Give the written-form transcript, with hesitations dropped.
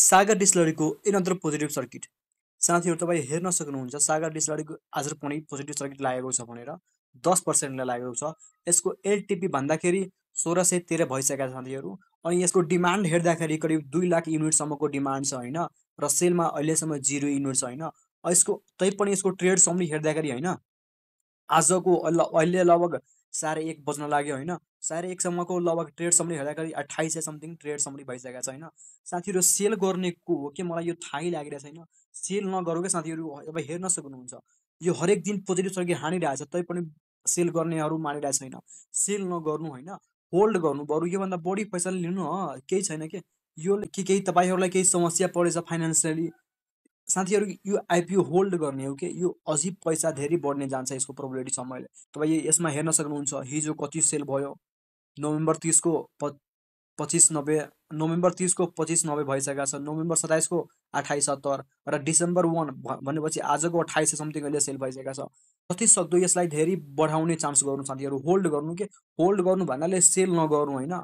सागर डिस्टिलरीको another positive circuit. साथीहरू तपाईँ हेर्न सक्नुहुन्छ सागर डिस्टिलरीको आज पनि पोजिटिभ सर्किट लागेको छ भनेर 10% लागेको छ। यसको एलटिपी भन्दाखेरि 1613 भइसकेका छ साथीहरू। अनि यसको डिमान्ड हेर्दाखेरि करिब 2 लाख युनिटसम्मको डिमान्ड छ होइन, र सेलमा अहिलेसम्म 0 युनिट छ होइन। यसको तैपनि यसको ट्रेड सम्बन्धी हेर्दाखेरि होइन, आजको अहिले लगभग 1:30 बज्न लाग्यो होइन, 1:30सम्मको लगभग ट्रेड सम्बन्धी हेर्दाखेरि 2800 समथिङ ट्रेड सम्बन्धी भइसकेको छ होइन। साथीहरू सेल गर्ने को हो कि मलाई यो थाहै लागिरहेको छैन। सेल नगरौँ क्या साथीहरू, तपाईँ हेर्न सक्नुहुन्छ यो हरेक दिन पोजिटिभ सर्किट हानिरहेछ तैपनि सेल गर्नेहरू मानिरहेको छैन। सेल नगर्नु होइन, होल्ड गर्नु, बरु योभन्दा बढी पैसा लिनु केही छैन के। यो केही तपाईँहरूलाई केही समस्या परेछ फाइनेन्सियली, साथीहरू यो आइपिओ होल्ड गर्ने हो कि यो अझै पैसा धेरै बढ्ने जान्छ यसको प्रोबेबिलिटी छ। मैले तपाईँ यसमा हेर्न सक्नुहुन्छ हिजो कति सेल भयो। नोभेम्बर 30को 2590, नोभेम्बर 30को 2590 भइसकेको छ, नोभेम्बर 27को 2870 र डिसेम्बर 1 भनेपछि आजको 2800 समथिङ अहिले सेल भइसकेको छ। जति सक्दो यसलाई धेरै बढाउने चान्स गर्नु साथीहरू, होल्ड गर्नु के। होल्ड गर्नु भन्नाले सेल नगर्नु होइन,